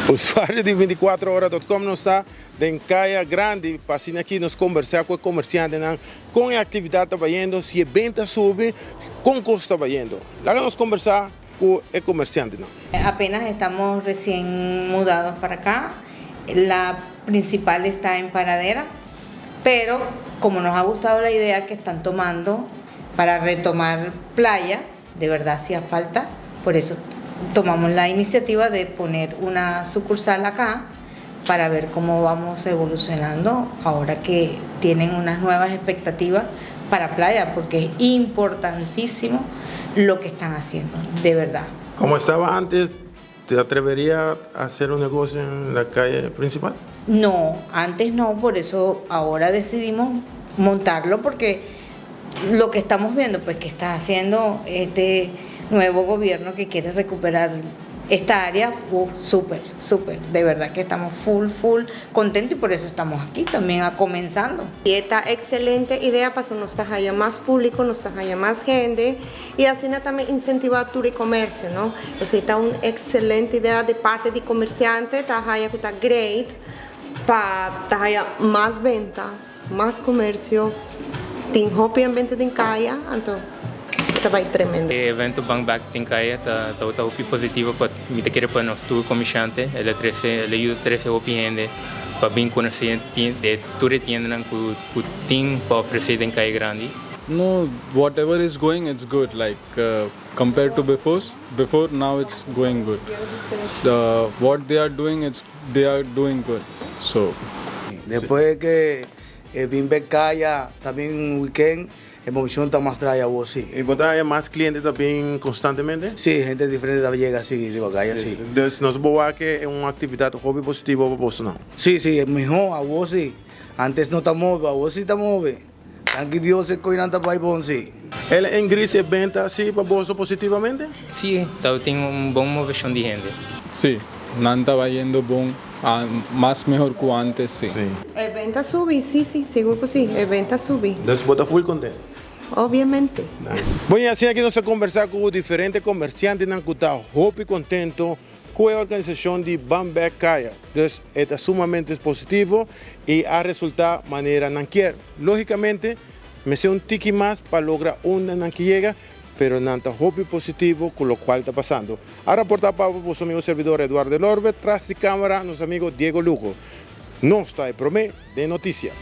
Usuario di 24ora.com, nos ta den Caya Grandi pa asina aki nos conversa cu e comerciantenan con e actividad ta bayendo, si e benta a subi, con cos ta bayendo. Laga nos conversa cu e comerciantenan. Apenas estamos recién mudados para acá, la principal está en Paradera, pero como nos ha gustado la idea que están tomando para retomar Playa, de verdad hacía falta, por eso tomamos la iniciativa de poner una sucursal acá para ver cómo vamos evolucionando ahora que tienen unas nuevas expectativas para Playa, porque es importantísimo lo que están haciendo, de verdad. Como estaba antes, ¿te atrevería a hacer un negocio en la calle principal? No, antes no, por eso ahora decidimos montarlo, porque lo que estamos viendo, pues, que está haciendo este nuevo gobierno que quiere recuperar esta área, súper, súper, de verdad que estamos full, full contentos y por eso estamos aquí también a comenzando. E ta excelente idea pa nos ta haya mas publico, nos ta haya mas hende y asina tambe incentiva tur e comercio, no? Esey ta un excelente idea di parti di comerciante, ta haya cu ta great pa ta haya mas benta, mas comercio, tin hopi ambiente den caya, anto ta bay tremendo. E evento Ban Bek den Caya ta hopi positivo pa mi ta kere pa nos tur comerciante. El a trece, el a yuda trece hopi hende pa bin conoce de tur e tiendanan cu tin pa ofrece den Caya Grandi. No, whatever is going, it's good. Like compared to before now it's going good. What they are doing, it's they are doing good. So. Despues cu bin bek Caya, tambe weekend, e movecion ta mas draai awo, si. Y bo ta mas cliente tambe constantemente? Si, hende diferente tambe yega asina, di Caya, si. Anto, nos por cu e un actividad hopi positivo pa bo, no? Si, miho, awo si. Antes no ta move, awo si ta move. Danki Dios e cosnan ta bay bon, si. El a increase e benta si pa bo positivamente? Si, tin un bon movecion di hende. Si, nan ta bayendo bon, mas mihor cu antes, si. E benta a subi, si, sigur cu si, e benta a subi. Anto, bo ta full contento? Obviamente. Bon, y asina aki nos a conversa cu diferente comerciantenan cu ta hopi contento cu e organisacion di Ban Bek Caya. Anto, ta sumamente positivo y a resulta manera nan kier. Logicamente, mester un tiki mas pa logra unda nan kier yega, pero nan ta hopi positivo cu loke ta pasando. A raporta pa bo amigo servidor Eduardo Lorbe, tras di camara, nos amigo Diego Lugo. Nos ta prome den noticia.